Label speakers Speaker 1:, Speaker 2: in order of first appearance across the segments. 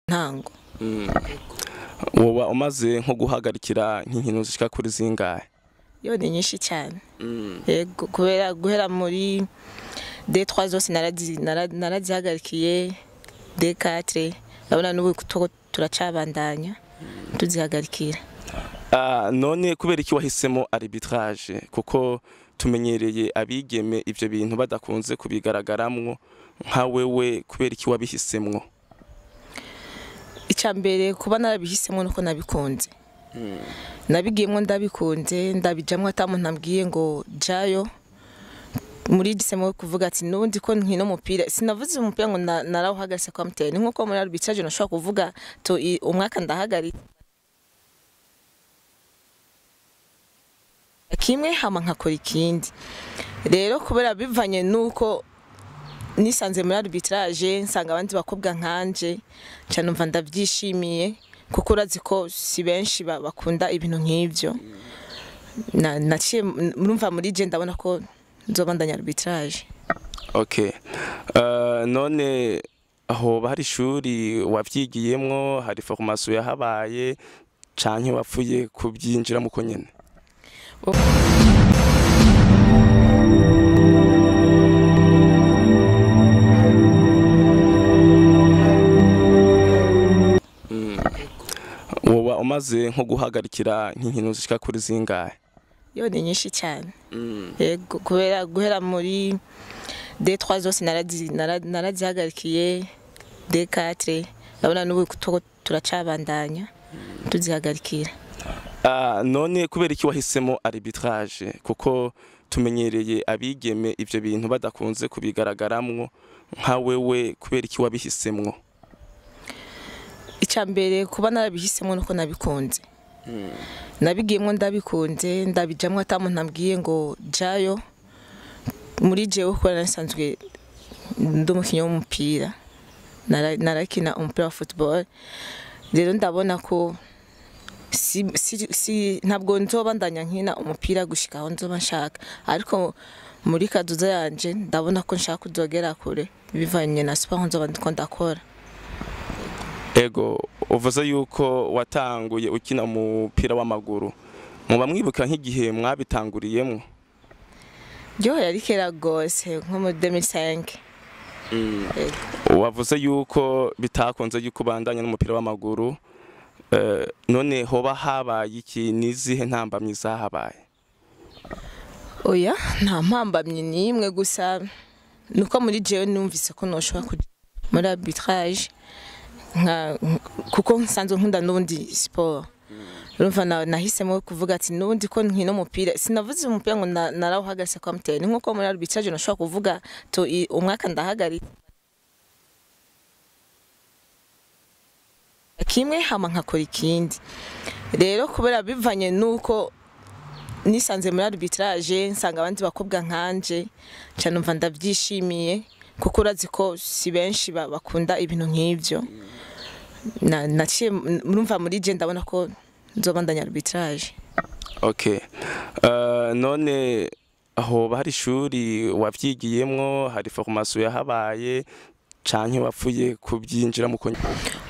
Speaker 1: Ntango.
Speaker 2: Woba umaze nko guhagarikira nk'inkino zishika kuri zingahe?
Speaker 1: Yo, ni nyinshi cyane. Yego, kubera guhera muri D3 zose narazihagarikiye, D4, ndabona n'ubu turacabandanya tuzihagarikira.
Speaker 2: None kubera iki wahisemo arbitrage? Kuko tumenyereye abigeme ivyo bintu badakunze kubigaragaramwo, nka wewe kubera iki wabihisemwo?
Speaker 1: Icya mbere, kuba narabihisemo nuko nabikunze. Nabigiyemwo ndabikunze, ndabijamwo ata muntu ambwiye ngo jayo. Muri gisemo kuvuga ati nubundi ko nkina umupira, sinavuze umupira ngo narawuhagaritse kwa mutera. Ni nkuko muri arbitrage nashobora kuvuga to umwaka ndahagaritse kimwe, hama nkakora ikindi. Rero kubera bivanye nuko nisanze muri arbitrage, nsanga abandi bakobwa nkanje, nca numva ndabyishimiye, kuko urazi ko si benshi bakunda ibintu nk'ivyo. Naciye murumva muri je ndabona ko nzobandanya arbitrage.
Speaker 2: Okay. None aho hari ishuri wavyigiyemwo, hari formation yahabaye, canke wapfuye kubyinjira muko nyene? Woba umaze nko guhagarikira nk'inkino zishika kuri zingahe?
Speaker 1: Yo, ni nyinshi cyane. Yego, kubera guhera muri D3 zose narazihagarikiye, D4, ndabona n'ubu turacabandanya tuzihagarikira.
Speaker 2: None kubera iki wahisemo arbitrage? Kuko tumenyereye abigeme ivyo bintu badakunze kubigaragaramwo, nka wewe kubera iki wabihisemwo?
Speaker 1: Icya mbere, kuba narabihisemo nuko nabikunze. Nabigiyemwo ndabikunze, ndabijamwo ata muntu ambwiye ngo jayo. Muri jewe, kubera nasanzwe ndi umukinnyi w'umupira, narakina umupira wa football. Rero ndabona ko si ntabwo nzobandanya nkina umupira gushika aho nzoba nshaka, ariko muri kaduza yanje ndabona ko nshaka kuzogera kure bivanye na sport nzoba ndiko ndakora.
Speaker 2: Ego, uvuze yuko watanguye ukina umupira w'amaguru, muba mwibuka nk'igihe mwabitanguriyemwo?
Speaker 1: Ryo yari kera gose, nko muri 2005.
Speaker 2: Wavuze yuko bitakunze yuko ubandanya n'umupira w'amaguru, none hoba habaye iki? Nizihe ntambamyi zahabaye?
Speaker 1: Oya, nta mpambamyi n'imwe, gusa nuko muri jewe numvise ko noshobora kuja muri arbitrage nka kuko nsanzwe nkunda n'ubundi sport. Urumva nahisemo kuvuga ati nubundi ko nkina umupira, sinavuze umupira ngo narawuhagaritse kwa mutera. Ni nkuko muri arbitrage nashobora kuvuga to umwaka ndahagaritse kimwe, hama nkakora ikindi. Rero kubera bivanye nuko nisanze muri arbitrage, nsanga abandi bakobwa nkanje, nca numva ndabyishimiye, kuko urazi ko si benshi bakunda ibintu nk'ivyo. Naciye murumva muri je ndabona ko nzobandanya arbitrage.
Speaker 2: Okay. None aho hari ishuri wavyigiyemwo, hari formation yahabaye, canke wapfuye kubyinjira muko?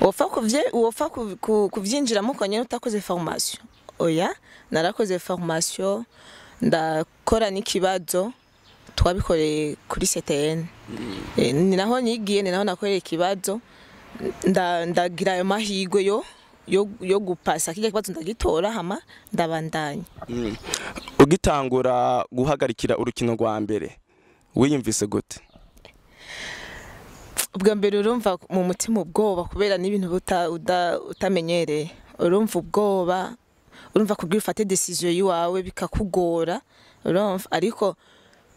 Speaker 1: Wopfa kuvyinjiramo uko nyene utakoze formation? Oya, narakoze formation, ndakora n'ikibazo twabikoreye kuri CTN. Ni naho nigiye, ni naho nakoreye ikibazo, ndagira ayo mahirwe yo gupasa kirya kibazo, ndagitora, hama ndabandanya.
Speaker 2: Ugitangura guhagarikira urukino rwa mbere, wiyumvise gute?
Speaker 1: Ubwa mbere urumva mu mutima ubwoba, kubera n'ibintu utamenyereye. Urumva ubwoba, urumva kugira ufate décision yiwawe bikakugora, urumva. Ariko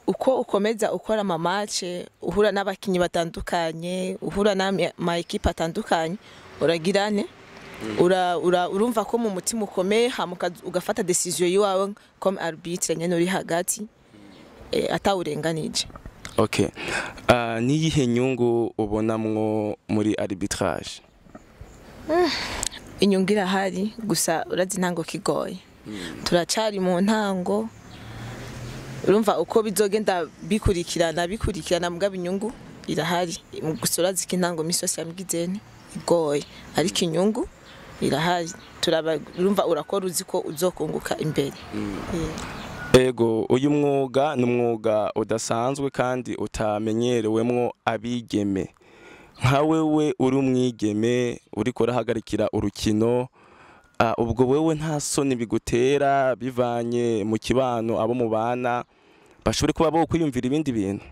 Speaker 1: uko ukomeza ukora ama match, uhura n'abakinyi batandukanye, uhura n'ama équipe atandukanye, uragirane ura, ura, urumva ko mu mutima ukomeye, hama ugafata décision yiwawe comme arbitre nyene uri hagati, atawurenganije.
Speaker 2: Okay. Niyihe nyungu ubonamwo muri arbitrage?
Speaker 1: Inyungu irahari, gusa urazi intango kigoye, turacari mu ntango. Urumva uko bizogenda bikurikirana bikurikirana, mugabo inyungu irahari. Gusa urazi ko intango misi yose yamugizene igoye, ariko inyungu irahari. Turaba urumva urakora uzi ko uzokunguka imbere.
Speaker 2: Ego, uyu mwuga ni umwuga udasanzwe kandi utamenyerewemwo abigeme. Nka wewe uri umwigeme uriko urahagarikira urukino, ubwo wewe nta soni bigutera bivanye mu kibano abo mubana bashobore kuba bo kwiyumvira ibindi bintu?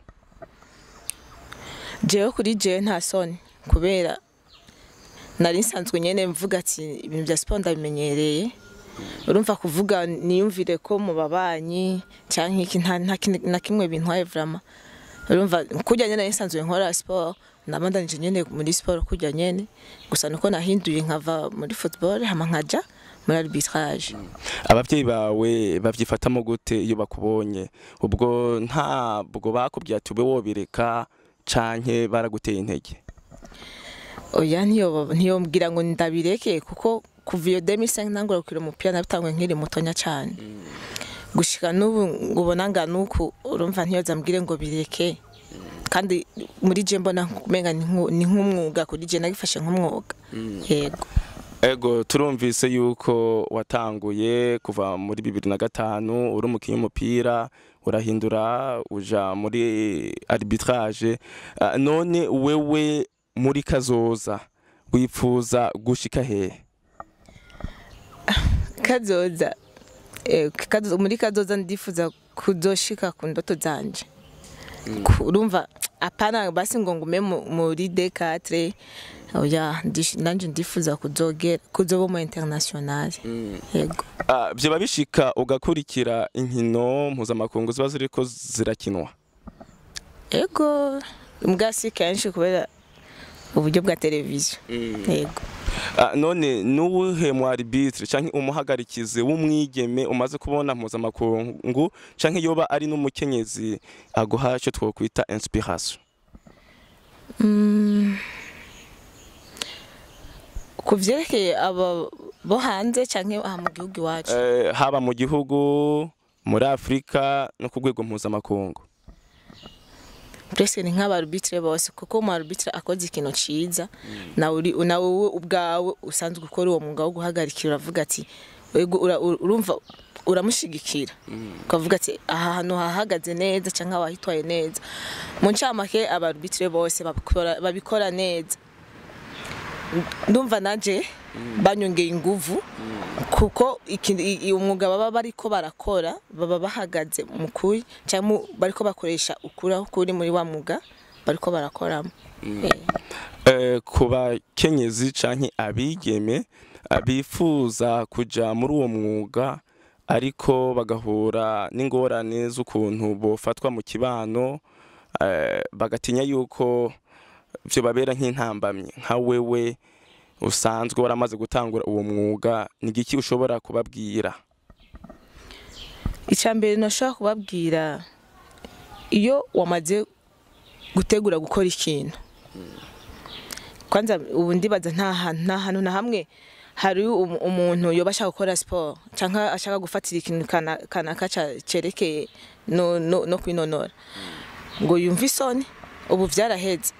Speaker 1: Jewe kuri jewe nta soni, kubera nari nsanzwe nyene mvuga ati ibintu bya sport ndabimenyereye. Urumva kuvuga niyumvire ko mu babanyi canke iki nta na kimwe bintwaye vraiment. Urumva kurya nyene nari nsanzwe nkora sport, nabandanije nyene muri sport kurya nyene, gusa nuko nahinduye nkava muri football hama nkaja muri arbitrage.
Speaker 2: Abavyeyi bawe bavyifatamo gute iyo bakubonye? Ubwo ntabwo bakubwiye ati ube wobireka canke baraguteye intege?
Speaker 1: Oya, ntiyombwira ngo ndabireke, kuko kuva iyo 2005 ntangura gukina umupira nabitanguye nkiri mutonya cane, gushika n'ubu ngubona ngana uku. Urumva ntiyoza ambwire ngo bireke, kandi muri je mbona kumenga ni nk'umwuga kuri je, nagifashe nk'umwuga. Yego.
Speaker 2: Ego, turumvise yuko watanguye kuva muri 2005 uri umukinyi w'umupira, urahindura uja muri arbitrage. None wewe muri kazoza wipfuza gushika hehe?
Speaker 1: Kazoza, muri kazoza ndifuza kuzoshika ku ndoto zanje. Urumva apana basi ngo ngume muri D4, oya, nanje ndifuza kuzogera kuzoba mu international. Yego.
Speaker 2: Vyoba bishika ugakurikira inkino mpuzamakungu ziba ziriko zirakinwa?
Speaker 1: Yego, mbwa si kenshi kubera uburyo bwa televiziyo. Yego.
Speaker 2: None nuwuhe mu arbitre canke umuhagarikizi w'umwigeme umaze kubona mpuzamakungu canke yoba ari n'umukenyezi aguha ico twokwita inspiration?
Speaker 1: Ku vyerekeye aba bo hanze canke aha mu gihugu iwacu?
Speaker 2: Haba mu gihugu, muri Afrika no ku rwego mpuzamakungu.
Speaker 1: Presque ni nk'aba arbitre bose, kuko umu arbitre akoze ikintu ciza, nawe nawe ubwawe usanzwe ukora uwo mwuga wo guhagarikira uravuga ati ego, urumva uramushigikira, ukavuga ati aha hantu hahagaze neza canke wahitwaye neza. Mu ncamake aba arbitre bose babikora neza, ndumva nanje banyongeye inguvu, kuko umwuga baba bariko barakora baba bahagaze mu kuri cyangwa bariko bakoresha ukuri aho kuri muri wa mwuga bariko barakoramo.
Speaker 2: Ku bakenyezi canke abigeme bifuza kuja muri uwo mwuga ariko bagahura n'ingorane z'ukuntu bofatwa mu kibano, bagatinya yuko vyo babera nk'intambamye, nka wewe usanzwe waramaze gutangura uwo mwuga, ni igiki ushobora kubabwira?
Speaker 1: Icya mbere nashobora kubabwira, iyo wamaze gutegura gukora ikintu, kwanza ubu ndibaza nta hantu na hamwe hari umuntu yoba ashaka gukora siporo cyangwa ashaka gufatira ikintu kanaka cerekeye no kwinonora ngo yumve isoni. Ubu vyaraheze,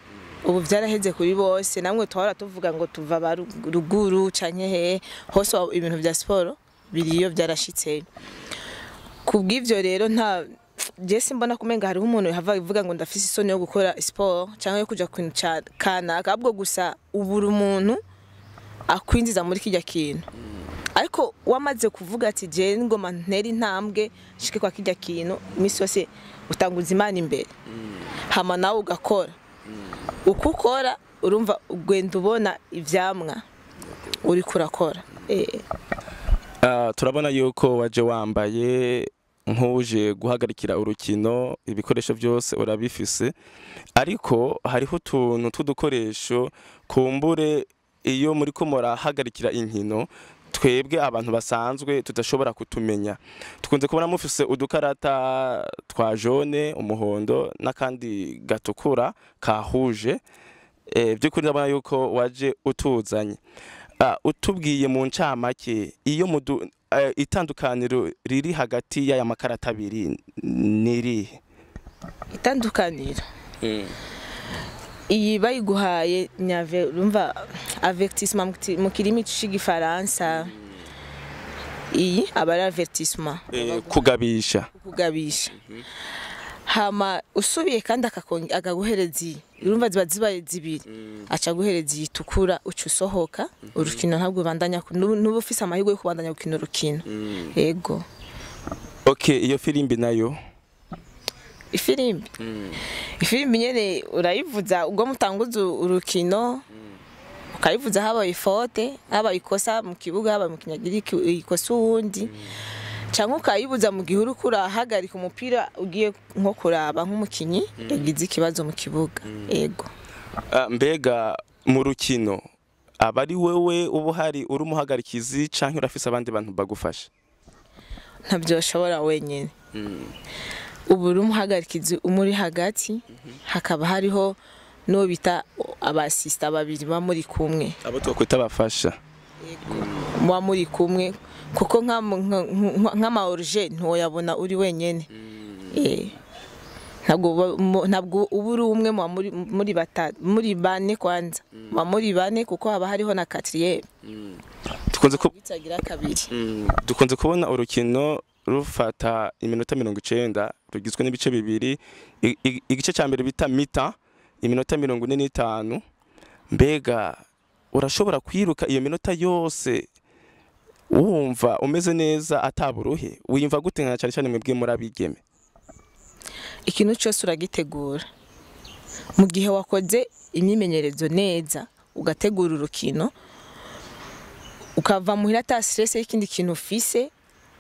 Speaker 1: ubu vyaraheze kuri bose. Namwe twahora tuvuga ngo tuva ba ruguru canke hehe hose, ibintu vya siporo biriyo, vyarashitseyo. Kubw'ivyo rero nta je simbona kumenga hariho umuntu hava ivuga ngo ndafise isoni yo gukora siporo canke yo kuja ku kintu kanaka, ahubwo gusa ubura umuntu akwinjiza muri kirya kintu. Ariko wamaze kuvuga ati je ngoma ntera intambwe nshike kwa kirya kintu, imisi yose utanguza Imana imbere, hama nawe ugakora. Uko ukora urumva ugenda ubona ivyamwa uriko urakora.
Speaker 2: Turabona yuko waje wambaye nk'uje guhagarikira urukino, ibikoresho byose urabifise, ariko hariho utuntu tw'udukoresho kumbure iyo muriko murahagarikira inkino twebwe abantu basanzwe tudashobora kutumenya. Tukunze kubona mufise udukarata twa jaune, umuhondo n'akandi gatukura kahuje. By'ukuri ndabona yuko waje utuzanye. Utubwiye mu ncamake iyo itandukaniro riri hagati y'aya makarata abiri nirihe?
Speaker 1: Itandukaniro Iyi bayiguhaye nyave, urumva avertissement mu kirimi c'igifaransa, iyi aba ari avertissement.
Speaker 2: Kugabisha.
Speaker 1: Kugabisha. Hama usubiye kandi akaguhereza iyi, urumva ziba zibaye zibiri, aca aguhereza iyi itukura, uca usohoka urukino, ntabwo ubandanya nuba ufise amahirwe yo kubandanya gukina urukino. Yego.
Speaker 2: Okay, iyo firimbi nayo?
Speaker 1: Ifirimbi, ifirimbi nyene urayivuza ubwo mutanguza urukino, ukayivuza habaye faute, habaye ikosa mu kibuga, habaye umukinyi ikosa uwundi, canke ukayibuza mu gihe uriko urahagarika umupira, ugiye nko kuraba nk'umukinyi yagize ikibazo mu kibuga. Yego.
Speaker 2: Mbega mu rukino aba ari wewe uba uhari uri umuhagarikizi, canke urafise abandi bantu bagufasha?
Speaker 1: Ntabyo bashobora wenyine. Ubu uri umuhagarikizi umuri hagati, hakaba hariho n'uwo bita abasista babiri muba muri kumwe.
Speaker 2: Abo twakwita abafasha.
Speaker 1: Muba muri kumwe, kuko nk'ama hors-jeu ntiwoyabona uri wenyene. Ntabwo uba uri umwe, muba muri batatu, muri bane kwanza, muba muri bane kuko haba hariho na quatrième.
Speaker 2: Dukunze ku
Speaker 1: bitagira kabiri.
Speaker 2: Dukunze kubona urukino rufata iminota 90, rugizwe n'ibice bibiri. Igice cya mbere bita mi-temps, iminota 45. Mbega urashobora kwiruka iyo minota yose wumva umeze neza, ataburuhe? Wiyumva gute, nka cyane cyane mwebwe muri abigeme?
Speaker 1: Ikintu cyose uragitegura. Mu gihe wakoze imyimenyerezo neza, ugategura urukino, ukava muhira ata stress y'ikindi kintu ufise,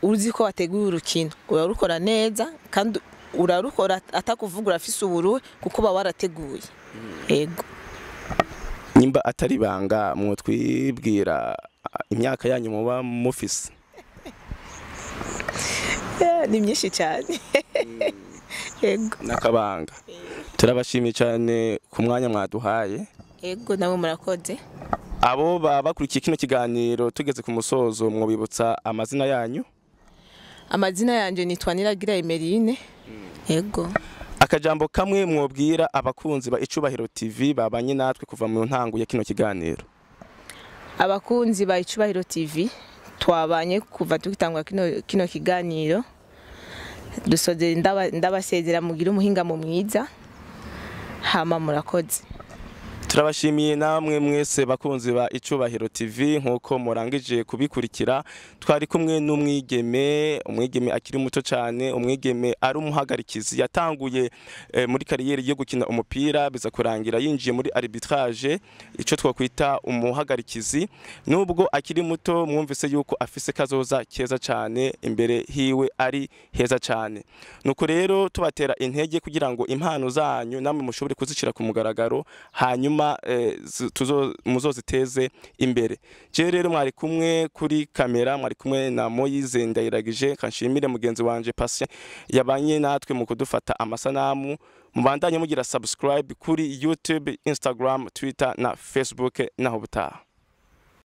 Speaker 1: uzi ko wateguye urukino, urarukora neza kandi urarukora atakuvuga urafise uburuhe, kuko uba warateguye. Yego.
Speaker 2: Nimba atari ibanga, mwotwibwira imyaka yanyu muba mufise?
Speaker 1: Ni myinshi cyane. Yego.
Speaker 2: N'akabanga. Turabashimiye cyane ku mwanya mwaduhaye.
Speaker 1: Yego, nawe murakoze.
Speaker 2: Abo baba bakurikiye kino kiganiro, tugeze ku musozo, mwobibutsa amazina yanyu?
Speaker 1: Amazina yanjye nitwa Niragira Emeline. Yego.
Speaker 2: Akajambo kamwe mwobwira abakunzi ba Icubahiro TV babanye natwe kuva mu ntango ya kino kiganiro?
Speaker 1: Abakunzi ba Icubahiro TV twabanye kuva tugitangwa kino kiganiro, dusoze ndabasezera, mugira umuhingamo mwiza, hama murakoze.
Speaker 2: Turabashimiye namwe mwese bakunzi ba Icubahiro TV. Nkuko murangije kubikurikira, twari kumwe n'umwigeme, umwigeme akiri muto cyane, umwigeme ari umuhagarikizi. Yatanguye muri carrière yo gukina umupira, biza kurangira yinjiye muri arbitrage, ico twakwita umuhagarikizi. Nubwo akiri muto, mwumvise yuko afise kazoza keza cyane imbere hiwe, ari heza cyane. Nuko rero tubatera intege kugira ngo impano zanyu namwe mushobore kuzicira ku mugaragaro, hanyuma muzoziteze imbere. Je rero mwari kumwe kuri kamera, mwari kumwe na Moyize Ndayiragije. Kanshimire mugenzi wanje Patient yabanye natwe mu kudufata amasanamu. Mubandanye mugira subscribe kuri YouTube, Instagram, Twitter na Facebook. Naho butaha.